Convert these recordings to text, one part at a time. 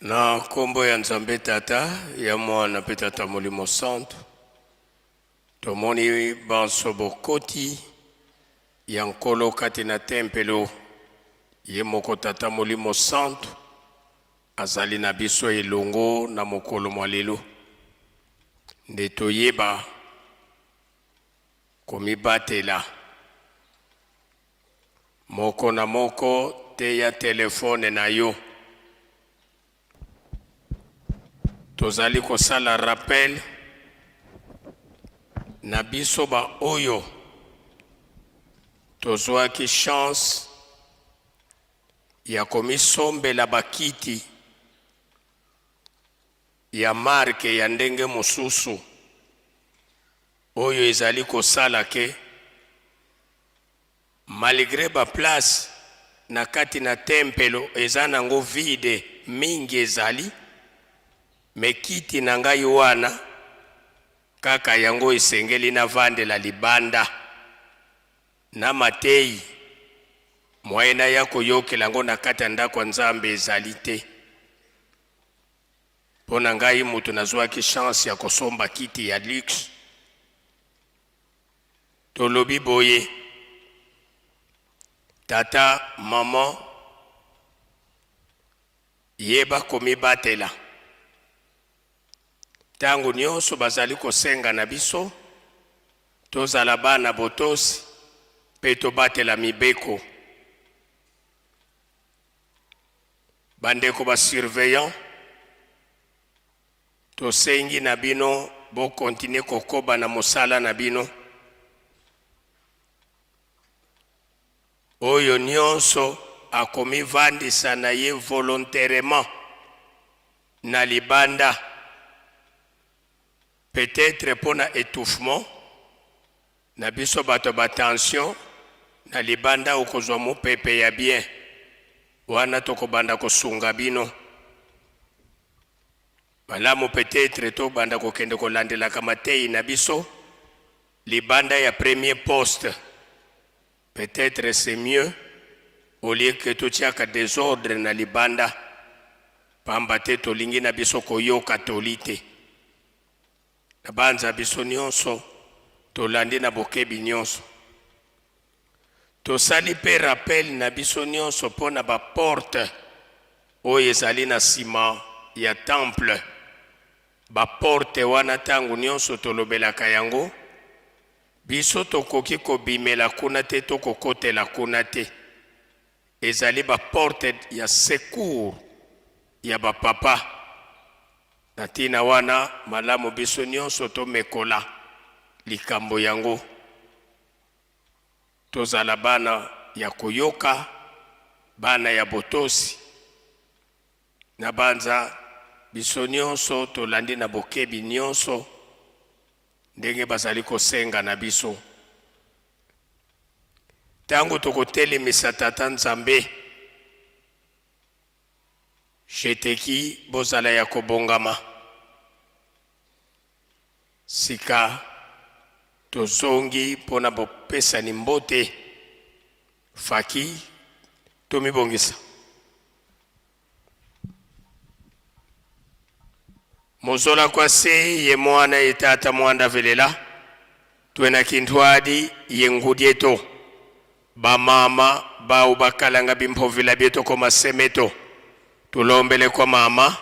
Na nkombo ya Nzambe Tata, ya Mwana mpe Tata Molimo Santu, tomoni banso bokoti ya Nkolo kati na tempelo. Ye moko Tata Molimo Santu azali na biso elongo na mokolo mwa lelo, nde toyeba komibatela. Moko na moko teya telefone na yo. Tozali kosala rappel na biso ba oyo tozwaki chance ya komisombela bakiti ya marque ya ndenge mosusu oyo ezali kosala ke Malgre ba place na kati na tempelo eza nango vide mingi ezali mais kiti na ngai wana kaka yango esengeli na vandela libanda na mateyi moyen naya koyokela yango na kati ya ndako ya Nzambe ezali te. Mpo na ngai mutu nazuaki chance ya kosomba kiti ya luxe. Tolobi boye, Tata, maman, yeba komibatela. Ntango nyonso bazali kosenga na biso tozala bana botosi mpe tobatela mibeko. Bandeko ba surveillants, Tosengi na bino bo continuer kokoba na mosala na bino. Oyo nionso akomivandisa na ye volontairement na libanda, peut-etre mpo na etouffement, na biso bato ya ba tension, na libanda okozwa mupepe ya bien, wana tokobanda kosunga bino. Malamu peut-etre to banda kokende kolandelaka mateyi na biso libanda ya premier poste, peut-etre c'est mieux au lieu que totiaka desordre na libanda, pamba te tolingi na biso koyoka toli te. Nabanza biso nionso tolandi na bokebi nionso. Tosali mpe rappel na biso nionso mpo na ba portes oyo ezali na sima ya temple. Ba portes wana tango nionso tolobelaka yango, biso tokoki kobimela kuna te to kokotela kuna te. Ezali ba portes ya secours ya ba papa. Na ntina wana, malamu biso nionso tomekola likambo yango. Tozala bana ya koyoka, bana ya botosi. Nabanza biso nionso tolandi na bokebi nionso ndenge bazali kosenga na biso. Tango tokotelemisa Tata Nzambe, jeteki bozala ya kobongama. Sika tozongi mpo na bopesani mbote. Faki, tomibongisa. Mozola kwa se ye mwana ye tata mwanda velela twena kintwadi ye ngudieto bamama bau bakalanga bimphovila bieto ko masemeto tulombele kwa mama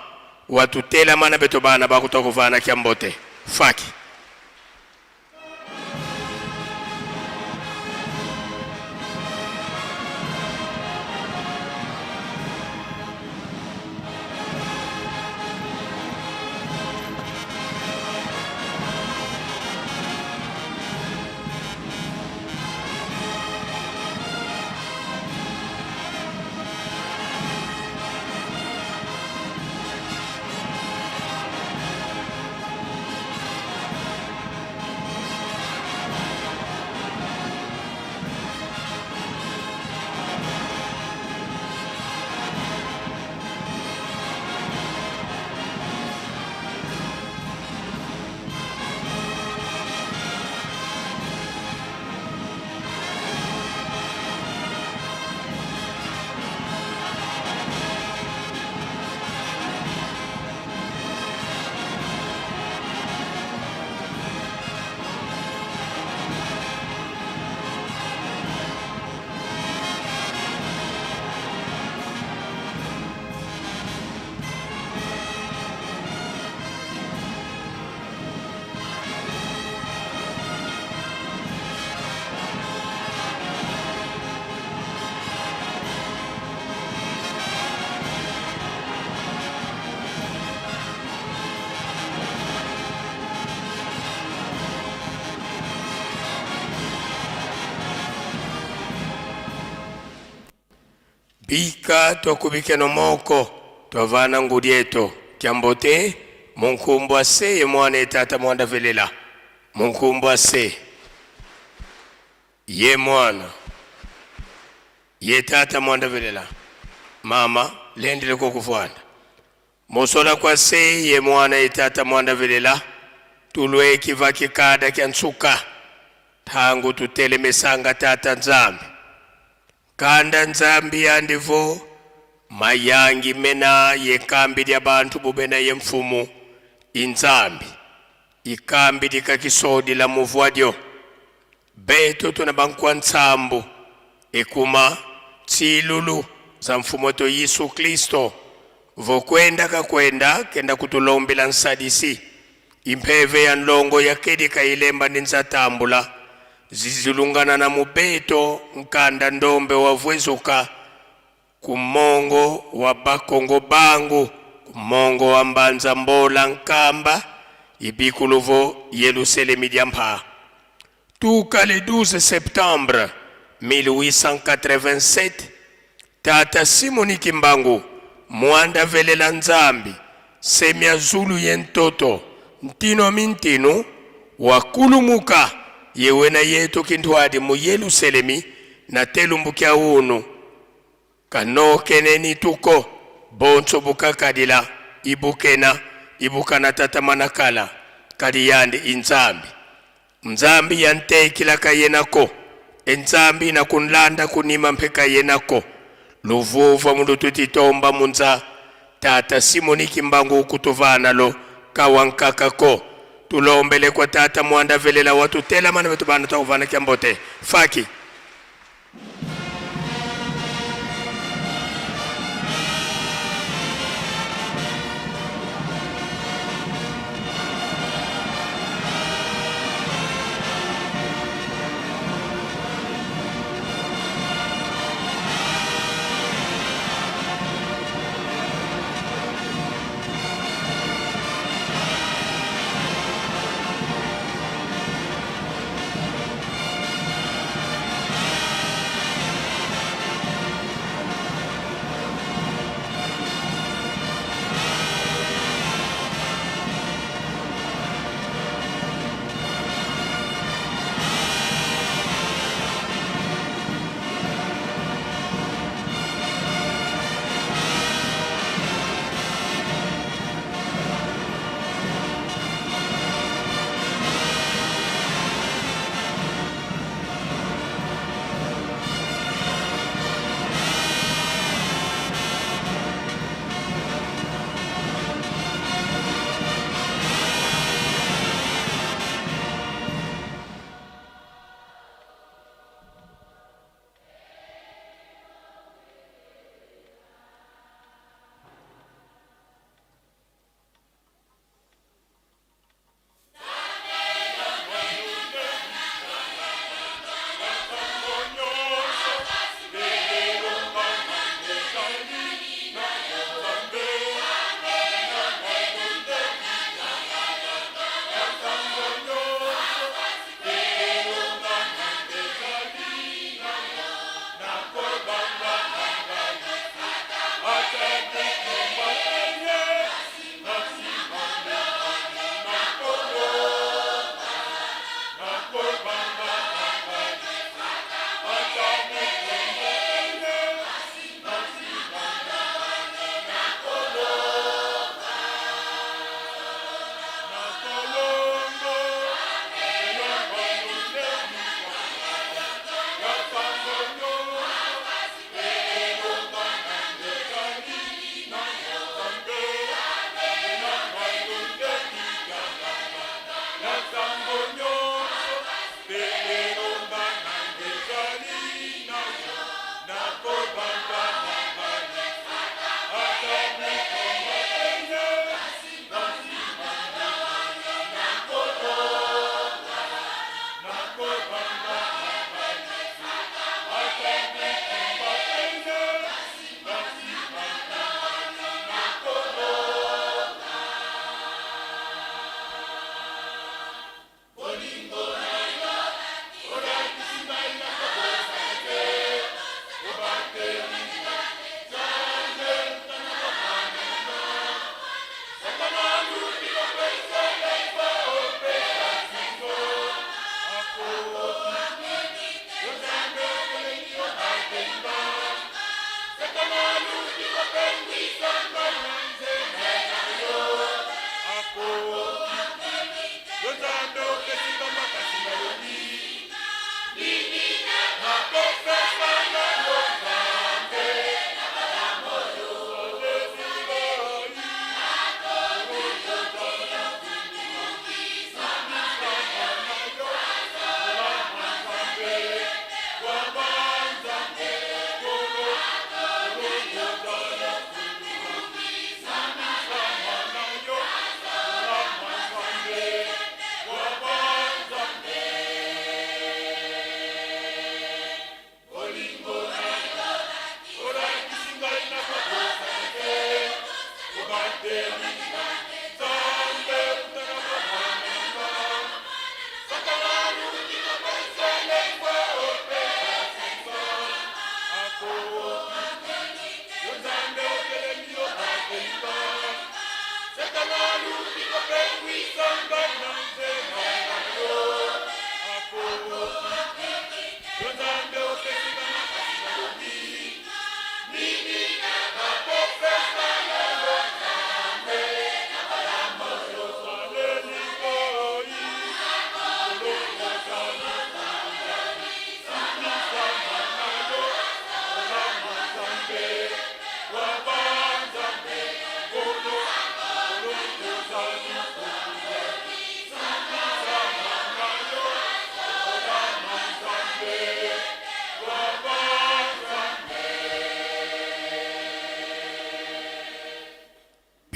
watutelamana beto bana bakuta kuvana kya mbote faki. Bika twakubikeno moko twavana ngudi eto kyambo te munkumbu ase ye mwana ye tata mwanda velela munkumbu ase ye mwana ye tata mwanda velela mama lendele kokufwanda Mosola kwa se ye mwana ye tata mwanda velela tulweki va kikada kya nsuka ntangu tutelemesanga tata Nzambi kanda Nzambi yandi vo mayangi mena ye kambi lya bantu bubena ye mfumu inzambi ikambi likakisodi la muvwadyo Beto tuna bankwa ntsambu ekuma tsilulu za mfumu wetu Yesu Kristo vokwenda kakwenda kenda kutulombela nsadisi impeve ya nlongo ya kedika ilemba ndi nzatambula zizilungana na mubeto nkanda ndombe wavwezuka kumongo wa bakongo bangu kumongo wa mbanza mbola nkamba ibikuluvo Yelusalemi lya mpha tuka le 12 septembre 1887 tata Simoni Kimbangu mwanda velela Nzambi semya zulu ye ntoto ntino mintinu wakulumuka yewena yetu kinthwadi mu Yelusalemi na telumbu kya unu kanokeneni tuko bonso bukakadila ibukena ibukana tata manakala kali yandi inzambi Nzambi yantekilaka yenako enzambi na kunlanda kunima mpeka yenako luvuva mulutu titomba munza tata Simoni Kimbangu kutuvanalo kawankakako tulombele kwa tata mwanda velela watutela mana betu bana twakuvana kyambote faki.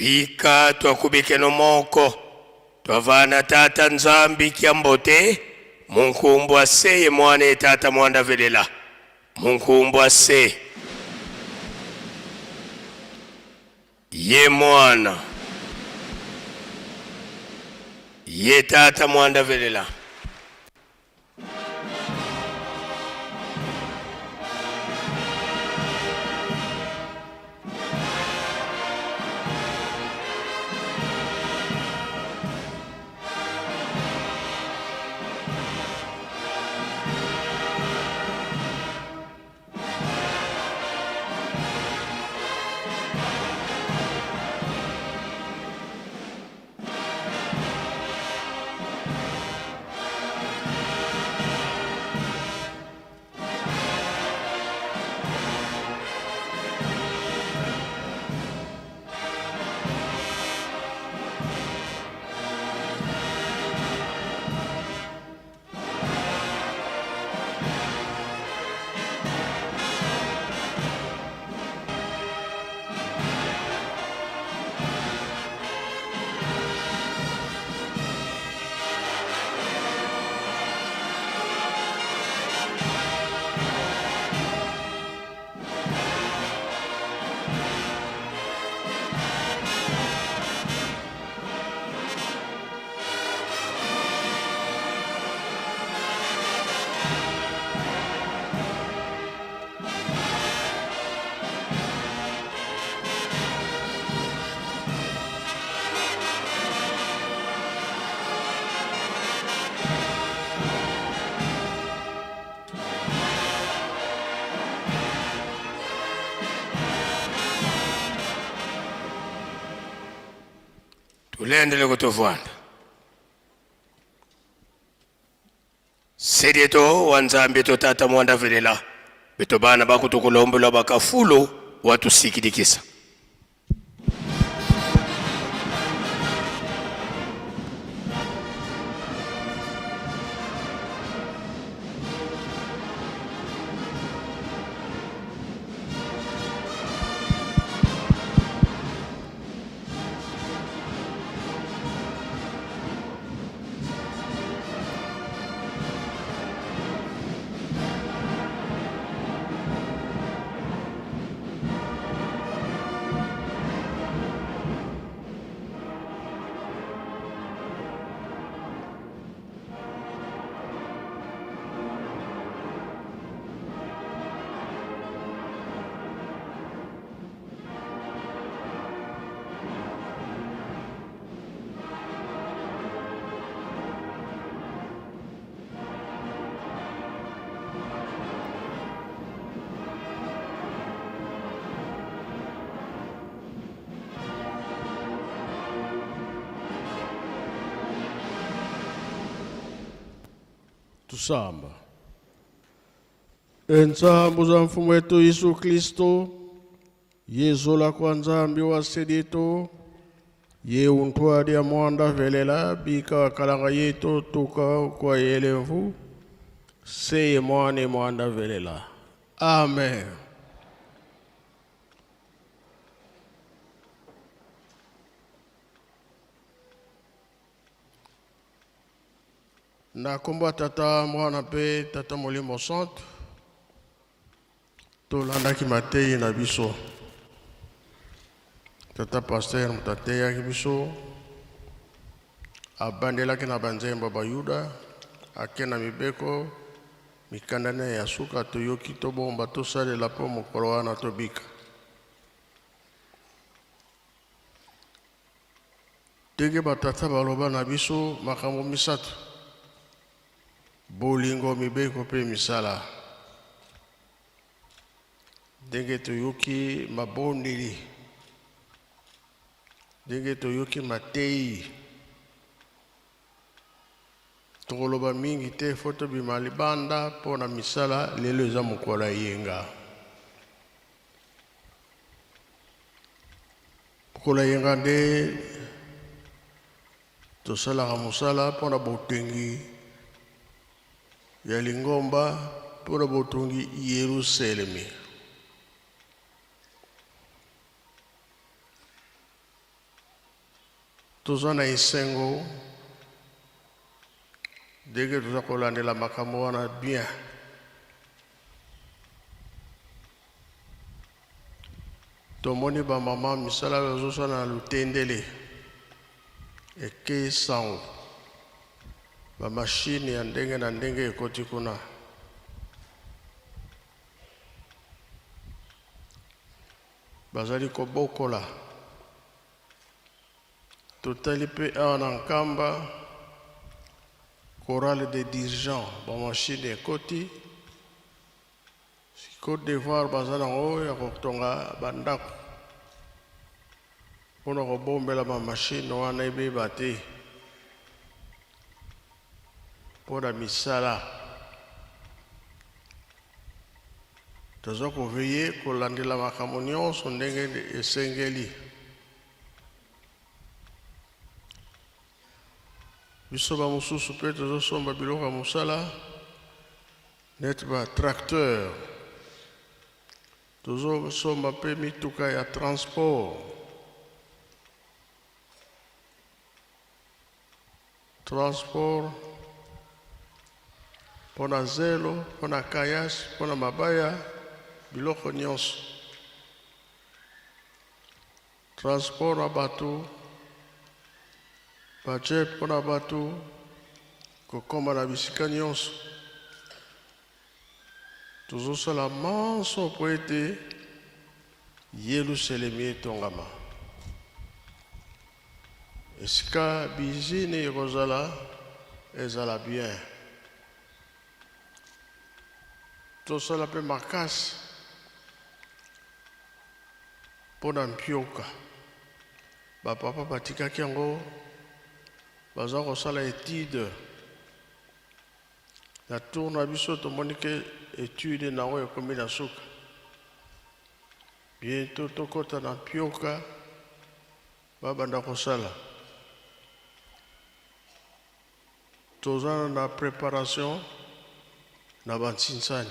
Bika twakubikeno moko twavana Tata Nzambi kya mbote munkumbu ase ye mwana ye Tata mwanda velela munkumbu ase ye mwana ye Tata mwanda velela. Tulendele kutuvwanda Sedieto wa Nzambi to tata mwanda velela beto bana bakutukulombola bakafulu watusikidikisa. Tusamba. Ensambo za mfumu wetu Yesu Kristo Yezola kwa Nzambi wa sedito ye untwali ya mwanda velela bika wakalanga yeto tuka kwa yelevu seye mwane mwanda velela. Amen. Na kombo ya Tata, Mwana mpe Tata Molimo Santu, tolandaki mateyi na biso. Tata pasteur moto ateyaki biso, abandelaki na banzembo ya Bayuda, ake na mibeko, mikanda na ye ya suka toyoki tobomba tosalela mpo mokolo wana tobika. Ndenge batata baloba na biso makambo misato, bolingo, mibeko mpe misala. Ndenge toyoki mabondeli, ndenge toyoki mateyi, tokoloba mingi te, fo tobima libanda mpo na misala. Lelo eza mokolo ya eyenga. Mokolo ya yenga nde tosalaka mosala mpo na botongi ya lingomba, mpo na botongi Yerusalemi. Toza na esengo ndenge toza kolandela makambo wana bien. Tomoni ba mama misala bazosala na Lutendele ekei sango, ba machine ya ndenge na ndenge ekoti kuna. Bazali kobokola. Totali mpe awa na Nkamba, chorale des dirigeants, ba machine ekoti. Cote d'Ivoire baza nango ya kotonga ba ndako mpona kobombela ba machine wana ebeba te mpona misala. Toza ko veiller kolandela makambo nyonso ndenge esengeli. Biso ba mosusu mpe tozosomba biloko ya mosala neti ba tracteur, tozosomba mpe mituka ya transport. Transport mpo na zelo, mpo na caillasse, mpo na mabaya, biloko nyonso. Transport na bato, ba jet mpo na bato kokoma na bisika nyonso. Tozosala manso mpo ete Yelusalemi etongama. Esika bizini ekozala ezala bien. Tosala mpe makasi mpo na mpioka. Ba papa batikaki yango, baza kosala etude. Na tour na biso tomoni ke etude na yango ekomi na suka. Bientot tokota na mpioka, babanda kosala. Toza na preparation na ba nsinsani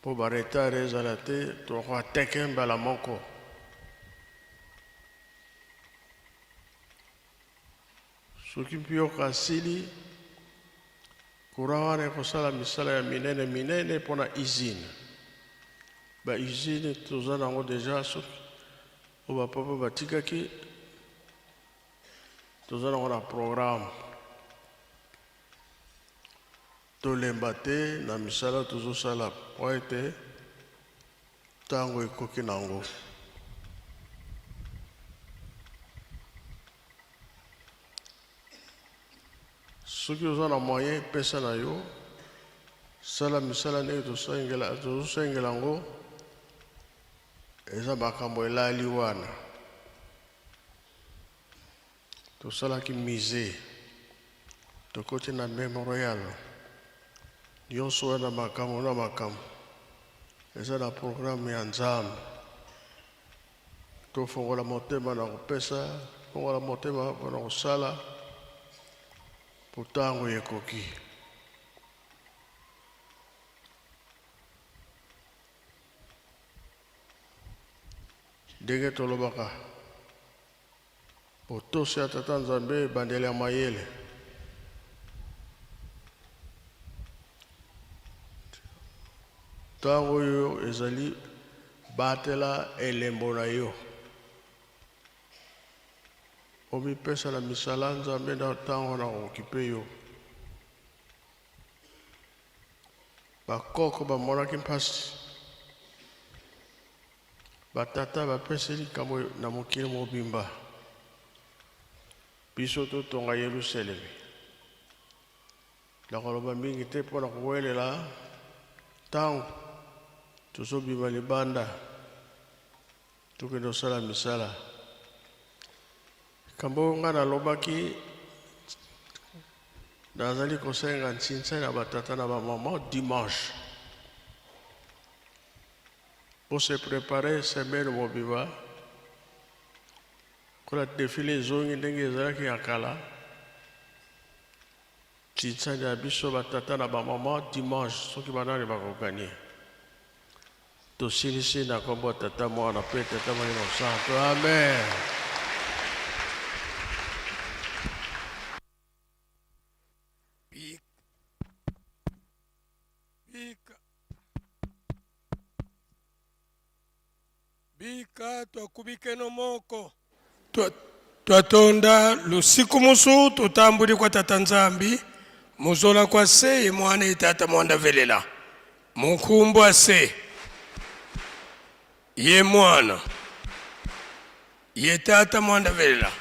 po ba retard ezala te, toko attaquer mbala moko. Soki mpioka asili, courant wana ekosala misala ya minene minene pona usine. Ba usine toza nango dejà, soki oyo ba papa batikaki, Toza nango na programme. Tolemba te na misala tozosala mpo ete ntango ekoki nango. Soki oza na moyen, pesa na yo, sala misala ndenge tozosengela yango. Eza makambo elali wana. Tosalaki musee, tokoti na memorial, nionso wana makambo na makambo eza na programme ya Nzambe. Tofongola motema na kopesa, fongola motema pona kosala, po tango ekoki. Ndenge tolobaka, botosi ya Tata Nzambe ebandeli ya mayele. Ntango oyo ezali batela elembo na yo. Omipesa na misala Nzambe na ntango na kokipe yo. Bakoko bamonaki mpasi. Ba tata bapesi likambo na mokili mobimba. Biso totonga Yelusalemi. Nakoloba mingi te mpo na kowelela ntango tozobima libanda tokende kosala misala. Likambo oyo ngai nalobaki, nazali kosenga nsinsa na batata na bamama dimanche. Bo se preparer semaine mobimba kola defile ezongi ndenge ezalaki ya kala. Kinsani ya biso ba tata na ba maman dimanche soki ba nani bako gagner. Tosilisi na kombo ya tata mwana pe tata molimo santo. Amen. Tika twakubikeno moko. Twatonda lusiku musu tutambuli kwa Tata Nzambi muzola kwa se ye mwana ye Tata mwanda velela munkumbwa se ye mwana ye Tata mwanda velela.